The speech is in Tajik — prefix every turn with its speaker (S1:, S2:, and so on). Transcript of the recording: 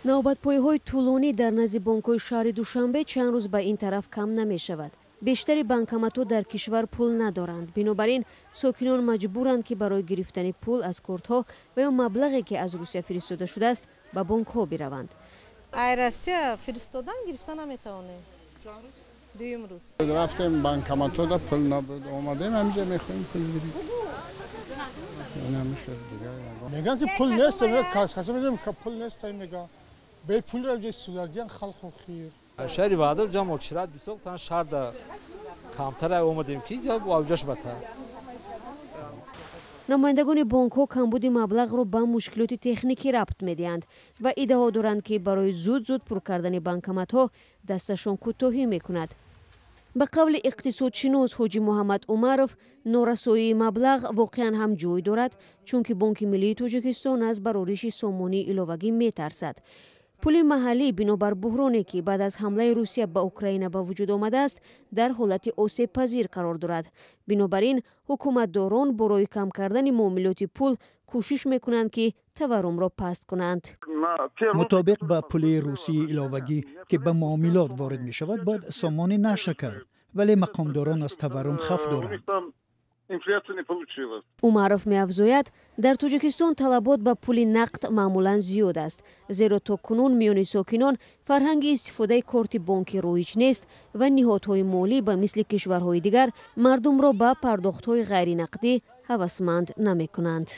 S1: Навбатпоиҳои тӯлонӣ дар назди бонкҳои шаҳри Душанбе чанд рӯз ба ин тараф кам намешавад. Бештари банкоматҳо дар кишвар пул надоранд. Бинобар ин сокинон маҷбуранд, ки барои гирифтани пул аз кортҳо ва ё маблағе, ки аз Русия фиристода шудааст, ба бонкҳо бираванд.
S2: Ай Россия фиристодан, гирифта наметавонем. Дуюм рӯз
S3: рафтем банкоматҳода, пул набуд. Омадем, ҳамиҷа мехоҳем пул гирем.
S4: Мегӯянд, ки пул нест. Каса медонем, пул нест, мега бепулро судагиян халқу хир.
S5: Шаҳри Ваҳдат ҷа муҳоҷират бисёр тан, шаҳрда камтара омадем, ки ҷа авҷаш батар.
S1: Намояндагони бонкҳо камбуди маблағро ба мушкилоти техникӣ рабт медиҳанд ва иддао доранд, ки барои зуд-зуд пур кардани банкоматҳо дасташон кӯтоҳӣ мекунад. Ба қавли иқтисодшинос Ҳоҷи Муҳаммад Умаров, норасоии маблағ воқеан ҳам ҷой дорад, чунки Бонки миллии Тоҷикистон аз барориши сомонии иловагӣ метарсад. Пули маҳаллӣ бинобар буҳроне, ки баъд аз ҳамлаи Русия ба Украина ба вуҷуд омадааст, дар ҳолати осебпазир қарор дорад. Бинобар ин ҳукуматдорон барои кам кардани муомилоти пул кӯшиш мекунанд, ки таваррумро паст кунанд.
S6: Мутобиқ ба пули русии иловагӣ, ки ба муомилот ворид мешавад, бояд сомонӣ нашр кард, вале мақомдорон аз таваррум хавф доранд.
S1: Умаров меафзояд, дар Тоҷикистон талабот ба пули нақд маъмулан зиёд аст, зеро то кунун миёни сокинон фарҳанги истифодаи корти бонкӣ роиҷ нест ва ниҳодҳои молӣ ба мисли кишварҳои дигар мардумро ба пардохтҳои ғайринақдӣ ҳавасманд намекунанд.